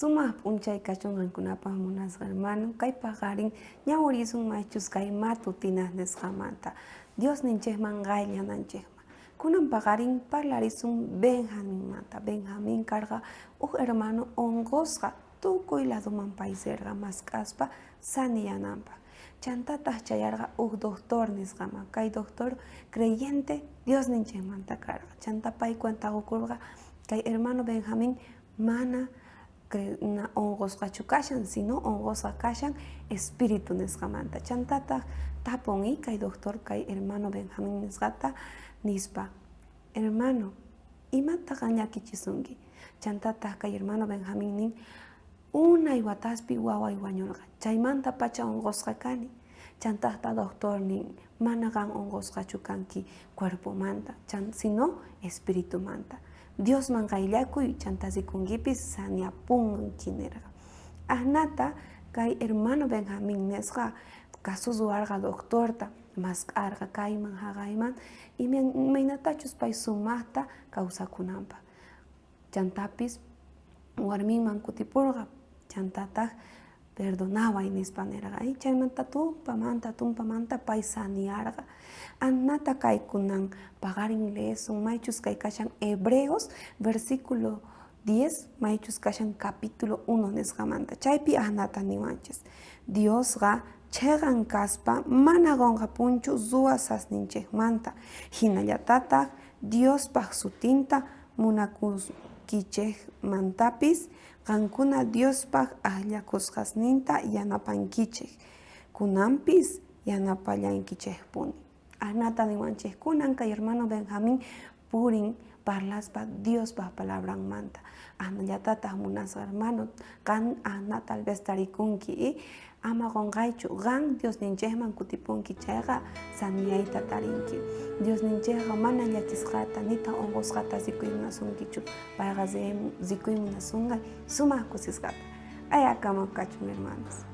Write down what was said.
Sumaj p'unchay kachun qankunapaj munasqa hermano, kay paqarin ñawirisun maychus kay matutina nisqamanta Diosninchejman qayllananchejman. Kunan paqarin parlarisun Benjaminmanta. Benjamín karqa uj hermano onqosqa tukuy ladoman pay rerqa mask'aspa saniyananpaj. Chantataj chayarqa uj doctor nisqaman. Kay doctor creyente Diosninchejmanta karqa. Chantá pay cuenta qokorqa kay hermano Benjamín mana onqosqachu kashan, sino onqosqa kashan espíritu nisqamanta. Chantataj tapun kay doctor kay hermano Benjamín nisqata nispa, hermano, imata qan llakichisunki? Chantataj kay hermano Benjamín nin, unay wataspi waway wañorqa, chaymantapacha onqosqa kani. Chantajta doctor nin, mana qan onqosqachu kanki cuerpomanta, sino espiritumanta. Diosman qayllakuy, chantá rikunkipis saniapunki nerqa. Ajnata kay hermano Benjamín nisqa kasus ruwarqa doctorta, mask'arqa kayman jaqayman, imaynatachus pay sumajta kawsakunanpaj. Chantapis warminman kutiporqa, chantataj perdonaway nispa nerqa. Chaymanta tumpamanta, tumpamanta pay saniarqa. Anata kaykunan paqarin leesun maychus kay kashan Hebreos versículo 10 maychus kashan capítulo 1 nisqamanta. Chaypi anata niwanchis. Diosqa cheqan kaspa mana qonqapunchu ruwasqasninchejmanta, jinallatataj Diospaj sutinta munakusqaykichejmantapis qankuna Diospaj ajllakusqasninta yanapankichej, kunanpis yanapallankichejpuni. Ajnata niwanchej kunan kay hermano Benjamín purin parlaspa Diospaj palabranmanta. Ajnallatataj munasqa hermano, qan ajna tal vez tarikunki, ama qonqaychu, qan Diosninchejman kutipunki chayqa saniyayta tarinki. Diosninchejqa mana llakisqata nitaj onqosqata rikuy munasunkichu, payqa rikuy munasunqa sumaj kusisqata. Ayakama kachun hermanos.